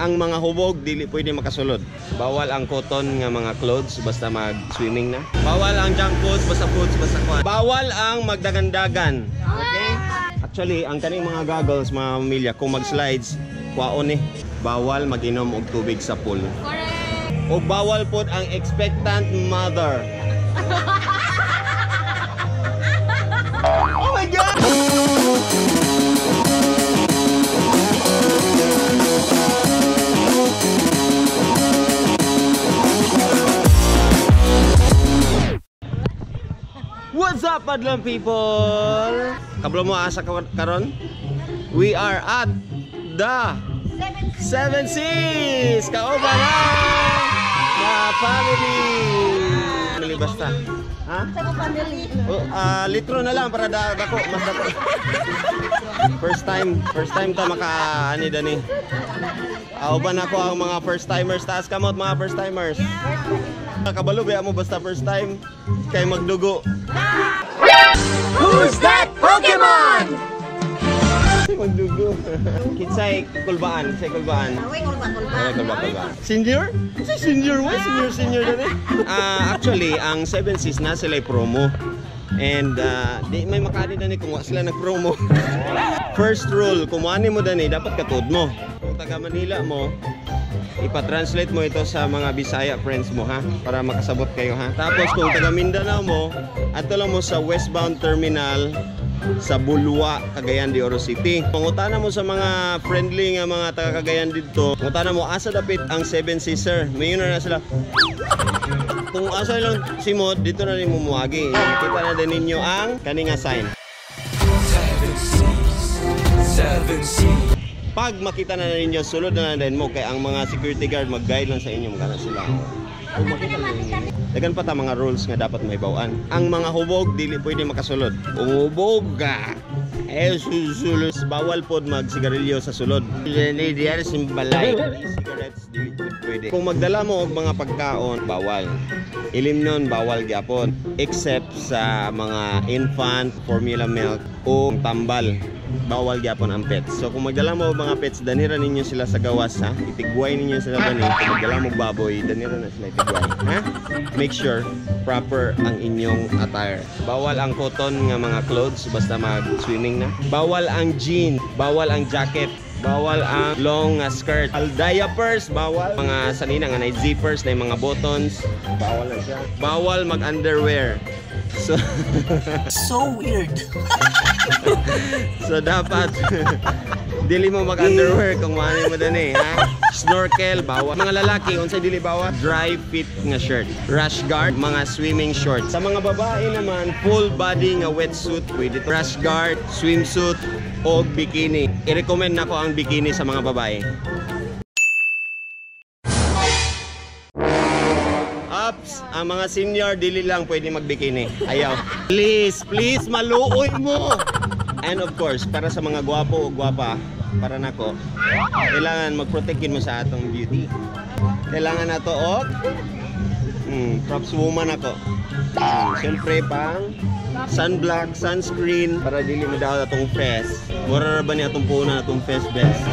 Ang mga hubog dili pwede makasulod. Bawal ang cotton nga mga clothes basta mag-swimming na. Bawal ang junk foods, basta foods, basta kwan. Bawal ang magdagandagan. Okay? Actually, ang kaning mga goggles, mga pamilya, kung mag-slides, kwaon ni. Bawal mag-inom og tubig sa pool. Correct. O bawal pod ang expectant mother. Oh my God! What's up, Madlang people? Kablo mo asa karon? We are at the Seven Seas! Kauban na! Na family! Family basta. Ha? Sa family. Oh, litro na lang para dako, mas dako. First time ta maka ani dani. Kauban ako ang mga first timers, taas kamot mga first timers. Kabalo ba mo basta first time kay magdugo. Who's that Pokemon? Magdugo. Kinsay kulbaan, kinsay kulbaan. Away, kulba, kulba. Wala kulba kulba. Senior? Si senior, why senior senior dani? Actually, ang Seven Seas na sila promo. And di may makani dani kung wa sila nag-promo. First rule, kung mo mo dani dapat katud mo. Kung taga Manila mo, ipa-translate mo ito sa mga Bisaya friends mo ha, para makasabot kayo ha. Tapos kung taga Mindanao mo, adto lang mo sa westbound terminal sa Bulua, Cagayan de Oro City. Pangutana mo sa mga friendly nga mga taga Cagayan didto, pangutana mo asa dapit ang Seven Seas, sir. Mayon na sila. Kung asa lang simod, dito na nimo muagi. Makita na din ninyo ang kani nga sign. Seven Seas, Seven Seas. Pag makita na ninyo, sulod na din mo kay ang mga security guard mag-guide lang sa inyo magkana sila. Kung makita na ninyo. Dagan pa ta mga rules nga dapat maibaw-an. Ang mga hubog dili pwede makasulod. Kung hubog ka, eh susulod. Bawal pod magsigarilyo sa sulod. Dili diyan simbalay. Cigarettes dili pod pwede. Kung magdala mo og mga pagkaon, bawal. Ilim nun, bawal gyapon. Except sa mga infant, formula milk o tambal. Bawal gyapon ang pets. So kung magdala mo og mga pets, danira ninyo sila sa gawas ha. Itigway ninyo sila dani. Kung magdala mo og baboy, danira na sila itigway, ha? Make sure proper ang inyong attire. Bawal ang cotton nga mga clothes basta mag-swimming na. Bawal ang jean, bawal ang jacket, bawal ang long nga skirt. All diapers, bawal. Mga sanina nga na zippers, na mga buttons, bawal na siya. Bawal mag-underwear. So, So weird. so dapat dili mo mag-underwear kung maano mo dani, ha? Snorkel, bawal. Mga lalaki, unsay dili bawal? Dry fit nga shirt, rash guard, mga swimming shorts. Sa mga babae naman, full body nga wetsuit, pwede to. Rash guard, swimsuit, o bikini. I-recommend nako ang bikini sa mga babae. Ups, ang mga senior dili lang pwede magbikini. Ayaw. Please, please maluoy mo. And of course, para sa mga gwapo o gwapa, para nako, kailangan mag-protect mo sa atong beauty. Kailangan nato og props woman ako. Siyempre pang sunblock, sunscreen para dili mo atong face. Mura ra ba ni atong punan atong face best.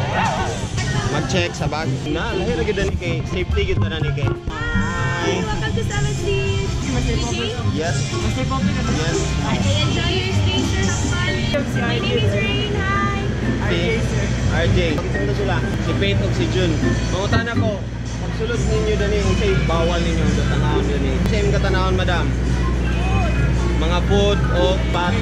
Mag-check sa bag. Na, lahi ra gyud ani kay safety gyud na ni kay. Hi. Welcome to Seven Seas. DJ? Yes. Yes. Enjoy your stay, sir. Have fun. My name is Rain. Hi. Si RJ. Sino sila? Si Pete ug si Jun. Mangutana ko, pagsulod ninyo dani unsay bawal ninyo ang katanawon dani? Unsay imong katanawon, madam? Mga food o bat.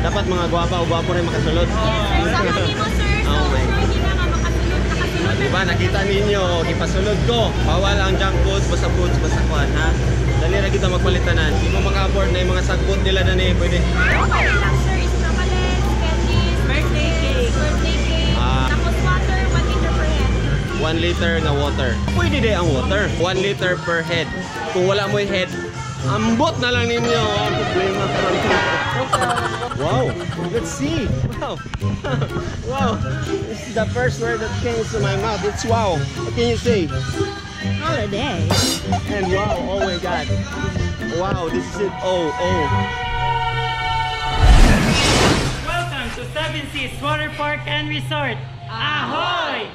Dapat mga gwapa o gwapo rin makasulod. Yes, sir. Sama nimo, sir. So, Oh my. sure gina nga makasulod, nakasulod na. Diba, nakita ninyo, ipasulod ko. Bawal ang junk foods, basta foods, basta kuan, ha? Dali ra kita magpalitanan. Di mo maka-afford na yung mga sagbot nila dani, pwede. Okay lang, sir, is chocolates, candies, birthday cake. Birthday cake. Ah. Tapos water, 1 liter per head. 1 liter nga water. Pwede din ang water. 1 liter per head. Kung wala mo'y head, ambot na lang ninyo. Ang problema karon. Wow, let's see. Wow. Wow. This is the first word that came to my mouth. It's wow. What can you say? Holiday. And wow, oh my God. Wow, this is it. Oh, oh. Welcome to Seven Seas Water Park and Resort. Ahoy!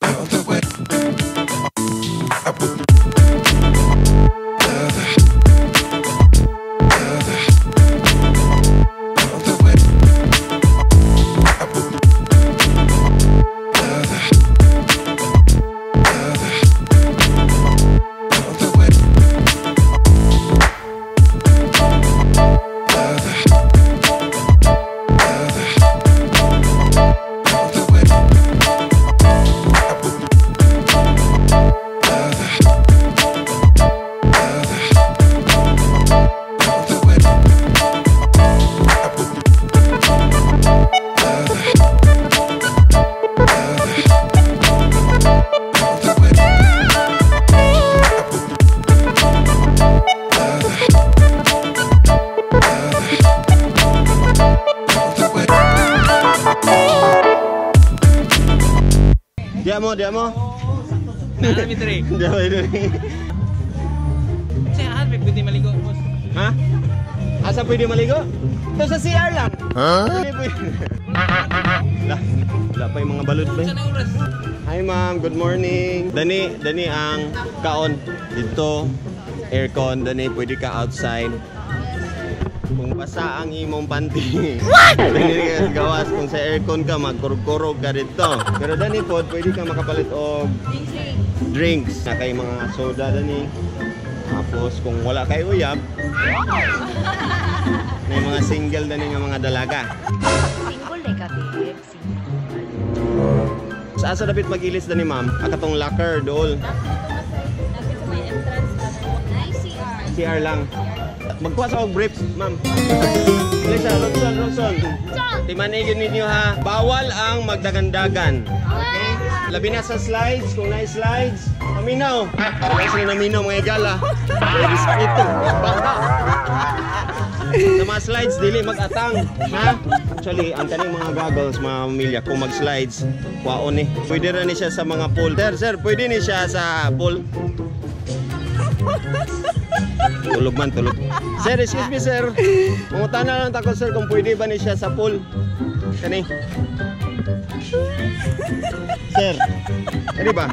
Other way. I would other, other, other way. I would other, other, other way. Other, other, other way. I would other, other, other way. I would other, other, other way. I would other, other, other way. Diya mo, diya mo. Naa mi diri. Diya mo, diri. Kasi pwede maligo, boss. Ha? Asa pwede maligo? Ito sa CR lang. Huh? Pwede, pwede. Wala, wala pa yung mga balot ba? Sa na oras? Hi ma'am, good morning. Dani, dani ang kaon. Dito, aircon, dani pwede ka outside. Kung basa ang imong panty. What? Dani ka sa gawas, kung sa aircon ka, magkurog-kurog ka dito. Pero dani pod, pwede ka makapalit og drinks. Na kay mga soda dani. Tapos kung wala kay uyab, may mga single dani nga mga dalaga. Single eh ka, babe. Single. Sa asa dapit magilis dani ma'am? Akatong locker dool. Dapat sa may entrance lang. Nice CR. CR lang. Magkuha sa og briefs, ma'am. Lisa, Ronson, Ronson. Timanigin ninyo ha. Bawal ang magdagandagan. Okay? Labi na sa slides, kung na slides, paminaw. Wala sila naminaw mga igala. Pwede sakit to. Baka. Sa mga slides, dili mag-atang. Ha? Actually, ang kaning mga goggles, mga pamilya, kung mag-slides, kwaon ni. Pwede ra ni siya sa mga pool. Sir, sir, pwede ni siya sa pool. Tulog man, tulog. Sir, excuse me, sir. Mangutana lang tako, sir, kung pwede ba ni siya sa pool. Kani. Sir, kani ba?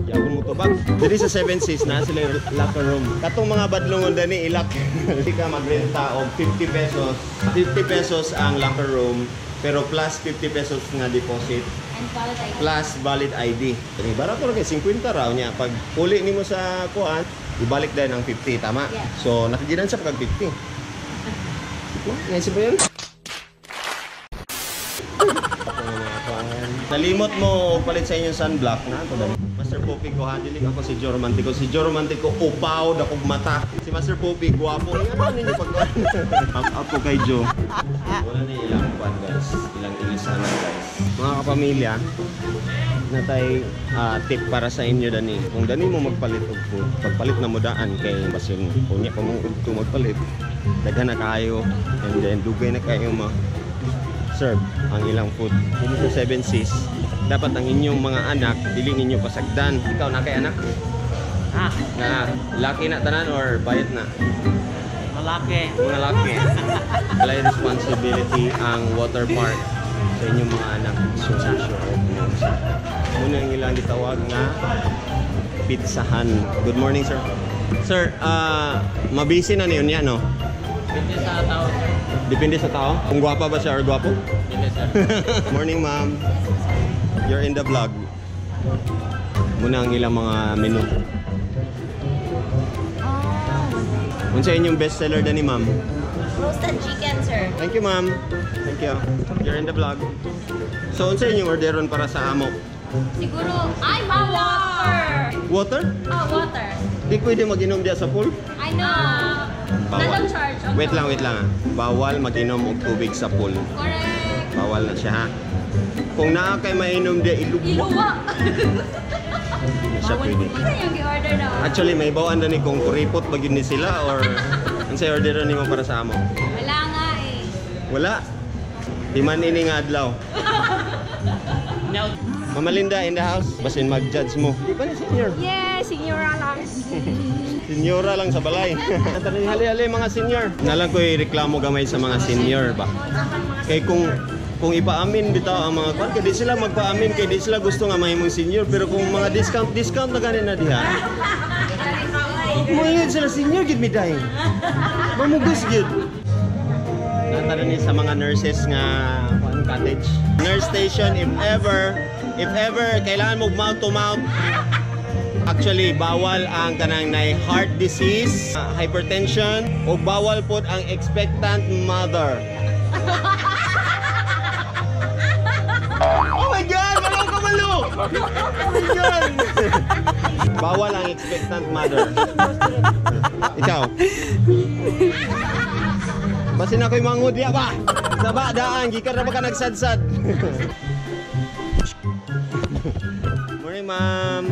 Yagon mo to ba? Diri sa 7 Seas na sila yung locker room. Katong mga badlongon dani ilak. Hindi ka magrenta og 50 pesos. 50 pesos ang locker room pero plus 50 pesos nga deposit And valid ID. plus valid ID. Dani barato ra kay 50 raw niya. Pag uli nimo sa kuan, ibalik din ang 50, tama? Yeah. So nakaginan sa pag 50. Naisip mo yun? Nalimot mo og palit sa inyong sunblock na ito dali. Master Poppy ko ha, dili ako si Joe Romantico. Si Joe Romantico upaw dakog mata. Si Master Poppy gwapo. Ano ninyo pag Shout out ko kay Joe. Wala na ilang kwan guys, ilang ilisanan guys. Mga kapamilya, natay tip para sa inyo dani. Kung dani mo magpalit og food, pagpalit na mo daan kay basin unya pa mo udto magpalit. Daghan na kaayo and then dugay na kayo ma serve ang ilang food. Dili sa 7 Seas, dapat ang inyong mga anak dili ninyo pasagdan. Ikaw na kay anak? Ha? Na laki na tanan or bayot na? Malaki. Mga laki. Wala yung responsibility ang water park sa inyong mga anak. So, sure. Muna ang ilang gitawag nga pizzahan. Good morning, sir. Sir, mabisi na niyon yan, no? Depende sa tao, sir. Depende sa tao. Kung gwapa ba siya or gwapo? Depende, sir. Morning, ma'am. You're in the vlog. Muna ang ilang mga menu. Unsa inyong best seller dani, ma'am? Roasted chicken, sir. Thank you, ma'am. Thank you. You're in the vlog. So, unsa inyong orderon para sa amo? Siguro, ay, water. Water? Oh, water. Di pwede mag-inom diya sa pool? I know. Bawal. Not charge. On Wait lang, wait lang. Ah. Bawal mag-inom og tubig sa pool. Correct. Bawal na siya, ha? Kung naa kay mainom diya, iluwa. Iluwa. Hindi siya pwede. Ano yung gi-order na? Actually, may bawaan na ni kung kuripot ba gyud ni sila or unsay orderon nimo para sa amo? Wala nga eh. Wala. Di man ini nga adlaw. Now, Mama Linda in the house. Basin mag-judge mo. Di ba ni senior? Yeah, senyora lang. Senyora lang sa balay. Tara, hali-hali mga senior. Nalang ko'y reklamo gamay sa mga senior ba. Kay kung Kung ipaamin bitaw ang mga kwan, kay di sila magpaamin kay di sila gusto nga mahimong senior, pero kung mga discount discount na gani na diha. Moingon sila, "Senior gid mi dai." Mamugos gid. Nata ni sa mga nurses nga kuan, cottage. Nurse station, if ever kailangan mo mouth to mouth. Actually, bawal ang kanang nay heart disease, hypertension, o bawal pod ang expectant mother. Oh my God! Malo ka malo! Oh my God! Bawal ang expectant mother. Ikaw. Basin ako'y mangud ya ba? Saba daan, gikan ra ba ka nagsadsad? Morning, ma'am.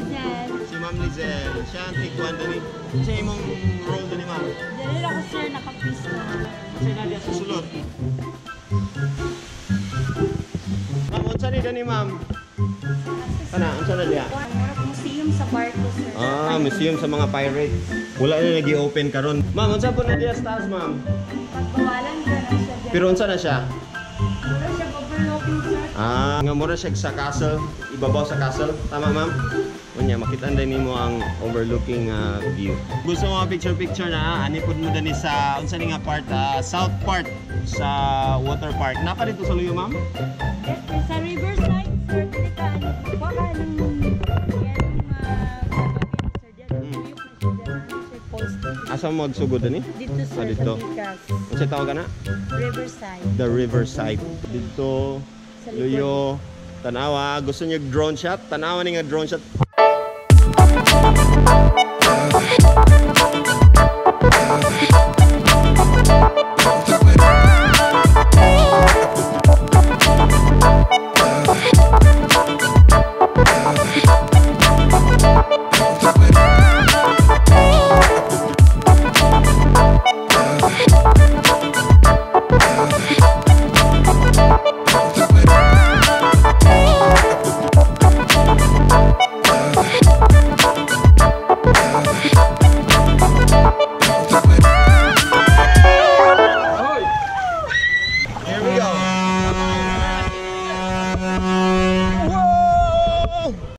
Giselle. Si Ma'am Lizelle, siya ang tigwan dani. Siya imong role dani, ma'am. Dali ako, sir, nakapisto. Siya na diya sa sulod. Ma'am, unsa ni dani, ma'am? Kana, unsa na diya? Murag museum sa barko, sir. Ah, museum sa mga pirates. Wala na nag-open karon. Ma'am, unsa po na diya sa taas, ma'am? Pagbawalan ka na siya dyan. Pero unsa na siya? Mura siya overlooking, sir. Ah, nga mura siya sa castle, ibabaw sa castle. Tama, ma'am? Unya, makita din nimo ang overlooking view. Gusto mo picture picture na, ani pud mo dani sa unsa ni nga part, south part sa water park. Napa dito sa Luyo, ma'am? Yes, sir, sa riverside, sir, dili ka ano, magkuha ka ng yan, mga sir, dyan, tuyok na siya dyan, ano siya, post. Asa mo magsugod dani? Dito, sir, Ah, dito. sa Pikas. Unsa tawag ana? Riverside. The Riverside. Dito, Sa likod. Luyo, tanawa. Gusto niyo drone shot? Tanawa ni nga drone shot.